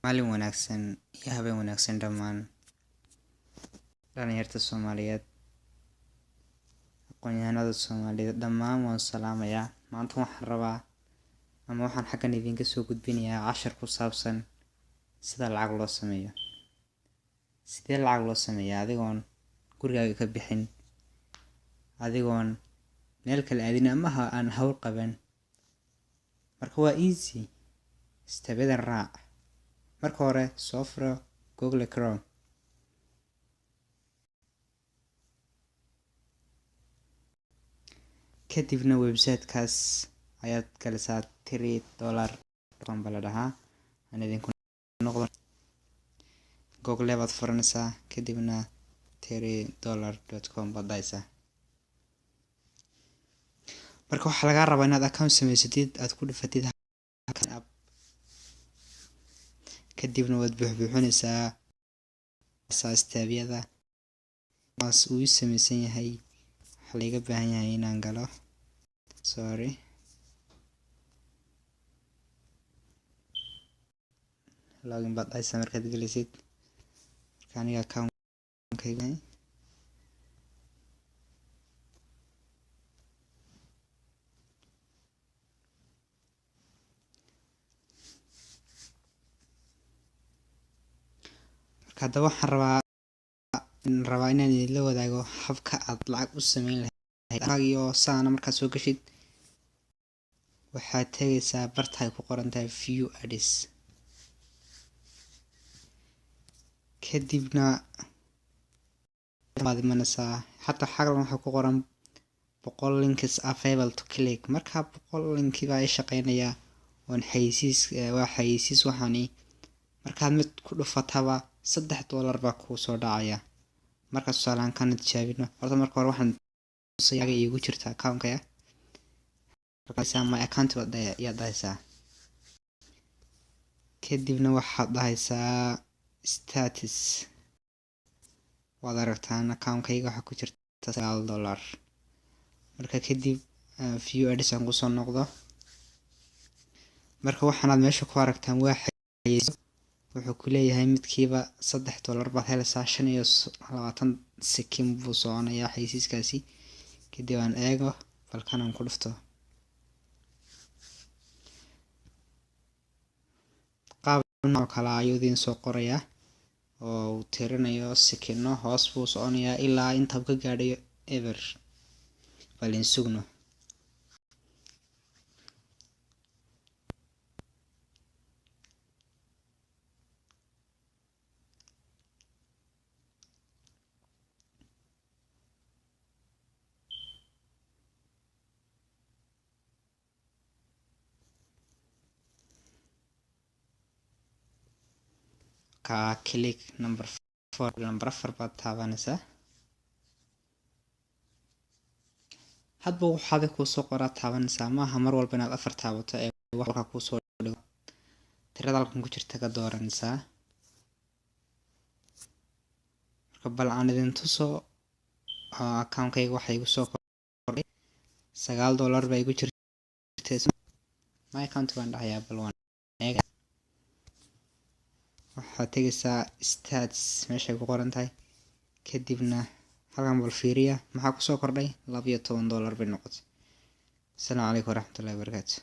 Maalin wanaagsan iyo habeen wanaagsan dhammaan dhalinyarta Soomaaliyeed, aqoon-yahanada Soomaaliyeed, dhammaan waan salaamayaa. Maanta waxaan rabaa ama waxaan xaggan idinka soo gudbinayaa cashar ku saabsan sida lacag loo sameeyo. Sidee lacag loo sameeyaa adigoon gurigaaga ka bixin, adigoon meel kale aadin ama ha aan hawl qaban? Marka waa easy. Step-yadan raac. Marka hore soo furo Google Chrome. Kadibna website-kaas ayaad galisaa, $3.com baa la dhahaa. Aan idinku noqdo, Google baad furanaysaa, kadibna $3.com baad dhahaysaa. Marka waxaa lagaa rabaa inaad account samaysatid, aad ku dhufatid app, kadibna waad buuxbuuxinaysaa step-yada. Waas uu ii samaysan yahay. Waxaa laiga baahan yahay inaan galo, sorry, login baad dhahaysaa markaad gelisid. Marka aniga account-kayga. Marka haddaba waxaan rabaa inaan idinla wadaago habka aad lacag u sameyn lahayd iyo saana. Markaad soo gashid, waxaad tegaysaa barta ay ku qoran tahay "View ads". Kadibna waad imanaysaa xataa xaglan waxaa ku qoran 100 links available to click. Marka 100 link-i baa i shaqeynaya oon xayeysiis, waa xayeysiis waxaani. Markaad mid ku dhufataba, $3 baa kuu soo dhacaya. Marka tusaale kana tijaabino. Horta marka hore waxaan iigu jirta account-kaya, "My account" baad yaad dhahaysaa. Kadibna waxaad dhahaysaa "Status". Waad aragtaan, account-kayga waxaa ku jirta $9. Marka kadib "View ads" aan kusoo noqdo. Marka waxaanaad meesha ku aragtaan waa xayeysiis. Wuxuu ku leeyahay midkiiba $3 baad helaysaa, 25 second buu soconayaa xayeysiiskaasi. Kadib aan eego balkan aan ku dhufto. Qaab oo kale ayuu idiin soo qorayaa oo uu tirinayo sikino, hoos buu soconayaa ilaa inta uu ka gaadhayo eber. Bal in sugno. Ka click number four, number 4 baad taabanaysaa. Hadba waxaad kuusoo qoraa taabanaysaa. Maaha mar walba inaad 4 taabato ee halka kuusoo dhigo, tirada halkan ku jirta ka dooranaysaa. Marka bal aan idin tuso account-kayga. Waxaa igu soo kordhay $9 baa igu jirta. "My account" baan dhahayaa, bal waan eega. Waxaad tegaysaa "Stats" meeshay ku qoran tahay. Kadibna halkan bal fiiriya, maxaa kusoo kordhay? $12 bay noqotay. Asalaamu calaykum waraxmatullahi wabarakaatu.